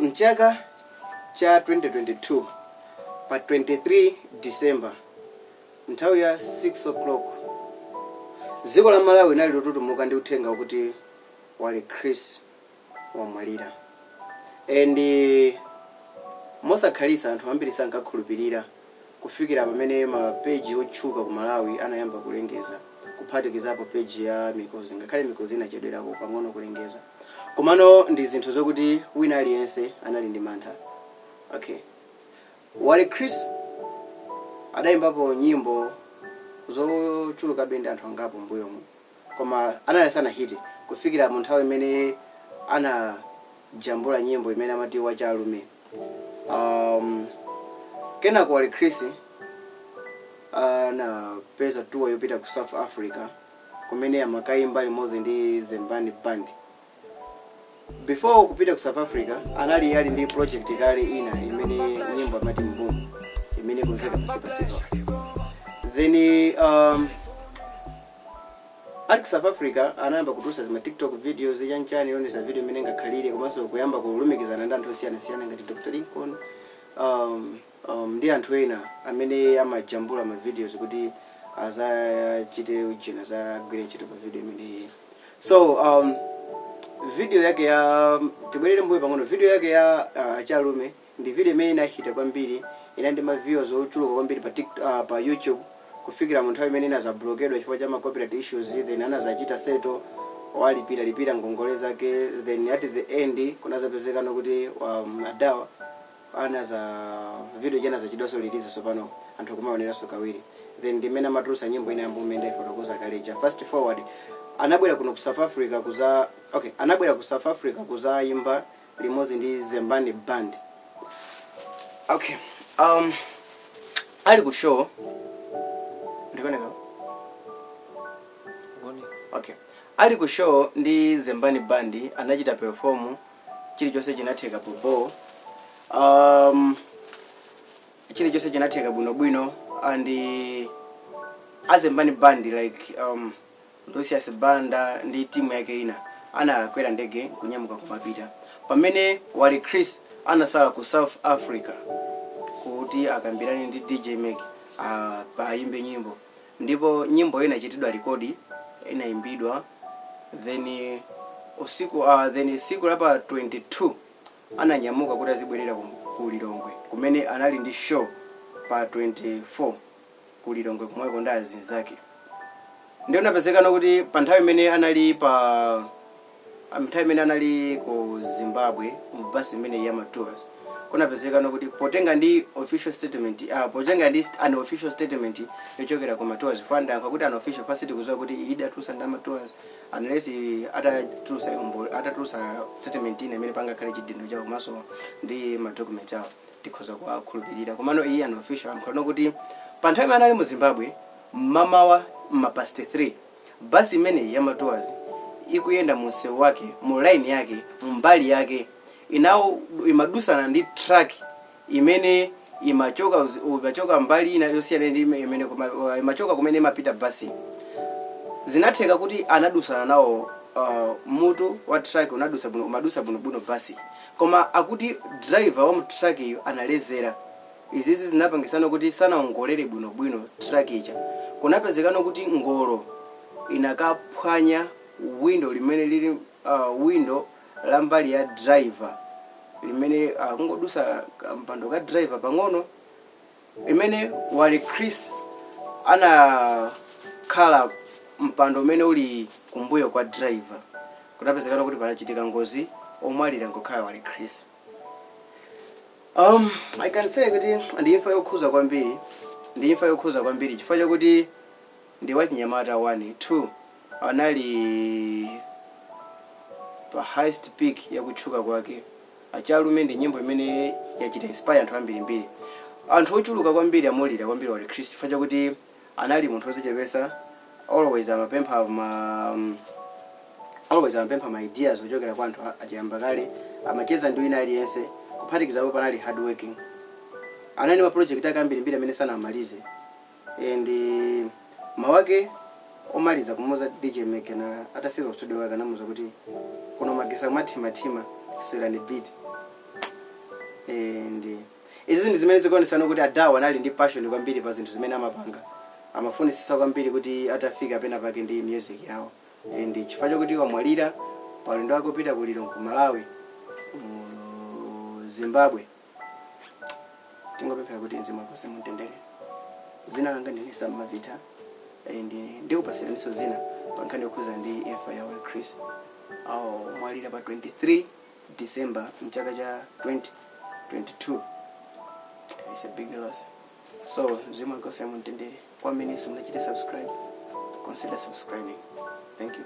Mchaka cha 2022 pa 23 December, nthawi ya 6 o'clock, dziko la Malawi linali lotutumuka ndi uthenga wakuti Wale Chris wamwalira. And mosakhalitsa anthu ambiri sankakhulupirira kufikira pamene ma page otchuka ku Malawi anayamba kulengeza, kuphatikizapo page ya Mikozi, ngakhale Mikozi inachedwerako pang'ono kulengeza. Komano ndi zinthu zokuti wina aliyense anali ndi mantha. Okay, Wale Chris adayimbapo nyimbo zochulukabe ndi anthu angapo mbuyomu, koma anali sanahite kufikira mu nthawi imene anajambula nyimbo imene amati Wachalume. Kenako Wale Chris anapeza tour yopita ku South Africa kumene amakayimba limodzi ndi Zembani Band. Before kupita ku South Africa, anali ali ndi project kale ina imene nyimbo amati Mbumu, imene ikumveka pasipasipa. Then ali ku South Africa anayamba kutulutsa zima TikTok videos chanchani, yonesa video imene ngakhalire, komanso kuyamba kulumikizana ndi anthu osiyanasiyana ngati Dr Lincoln ndi anthu ena amene amajambula ma videos kuti azachite ujena, azagwire ntchito pa video imeneyi. So video yake ya, tibwerere mbuyo pang'ono, video yake ya Achalume ndi video imene inahita kwambiri, ina ndi ma views ochuluka kwambiri pa pa YouTube, kufikira mu nthawi imene inazablokedwa chifukwa cha ma copyright issues. Then anazachita settle, walipira lipira ngongole zake. Then at the end kunazapezekano kuti adawa anaza video jana zachidwaso release, so pano anthu kumaoneranso kawiri. Then ndimene amatulusa nyimbo ina yambo imene ndaifotokoza kaleja. Fast forward, anabwera kuno ku South Africa kuza, okay, anabwera ku South Africa kuzayimba limodzi ndi Zembani Band. Okay, ali ku show, ndikuoneka? Okay, ali ku show ndi Zembani Band anachita perform, chilichonse chinatheka popo, chilichonse chinatheka bwinobwino. And Azembani Band, like Lucius Banda ndi timu yake ina, anakwera ndege kunyamuka kumapita, pamene Wale Chris anasala ku South Africa kuti akambirane ndi DJ Mek ayimbe nyimbo. Ndipo nyimbo inachitidwa record, inayimbidwa. Then usiku, then siku la pa 22 ananyamuka kuti azibwerera ku Lilongwe kumene anali ndi show pa 24 ku Lilongwe kumweko ndi azinzake. Ndiyo napezekano kuti pa nthawi imene anali pa nthawi imene anali ku Zimbabwe mu basi imene ya tours, kunapezekano kuti potenga ndi official statement, potenga ndi an official statement yochokera ku tours fund, ankha kuti an official first, kuziwa kuti idatulusa ndi ama tours, unless atatulusa atatulusa statement ina imene pangakhale chidindo chawo komanso ndi ma documents awo, tikhoza kuwakhulupirira. Komano iyi an official ankhalano kuti pa nthawi imene anali mu Zimbabwe, mmamawa mma past 3, basi imeneyi ya tours ikuyenda mu msewu wake, mu line yake, mu mbali yake inawo, imadusana ndi truck imene imachoka mbali ina yosiyana ndi imene imachoka kumene imapita basi. Zinatheka kuti anadusana nawo, mutu wa truck unadusa bwino, umadusa bwinobwino basi, koma akuti driver wa mu truck iyo analezera. Izizi zinapangisana kuti sanaongolere bwinobwino truck ija. Kunapezekano kuti ngolo inakaphwanya window limene lili window la mbali ya driver, limene kungodusa mpando ka driver pang'ono, imene Wale Chris anakhala mpando umene uli kumbuyo kwa driver. Kunapezekana kuti panachitika ngozi, omwalira ngokhala Wale Chris. I can say kuti ndi imfa yokhuza kwambiri, ndi imfa yokhuza kwambiri chifukwa chakuti ndi wachinyamata 1, 2, anali pa highest peak yakutchuka kwake. Achalume ndi nyimbo imene yachita inspire anthu ambirimbiri. Anthu ochuluka kwambiri amulira kwambiri Wale Chris chifukwa chakuti anali munthu wodzichepesa, always amapempha ma ideas kuchokera kwa anthu achiyamba kale, amacheza ndi wina aliyense, kuphatikizapo panali hard working. Anali ma project ake ambirimbiri amene sanamalize, and mawake omaliza kumuza DJ Mek na atafika ku studio wake, anamuza kuti kuno magesa kumathimathima, sirani beat. And izi ndi zimene zikuonesana kuti adawa anali ndi passion kwambiri pa zinthu zimene amapanga. Amafunisisa kwambiri kuti atafika pena pake ndi music yawo. And chifukwa chokuti wamwalira paulendo wake kupita ku Lilongwe, ku Malawi, mu Zimbabwe, tingopemphera kuti mzimu wake uuse mumtendere. Zina langa ndine Sam Mavita and ndikupasiraninso zina pa nkhani yokhuza ndi imfa ya Ola Chris. Wamwalira pa 23 December mchaka cha 2022. It's a big loss, so mzimu wake uuse mumtendere. Kwa amene simunachite subscribe, consider subscribing. Thank you.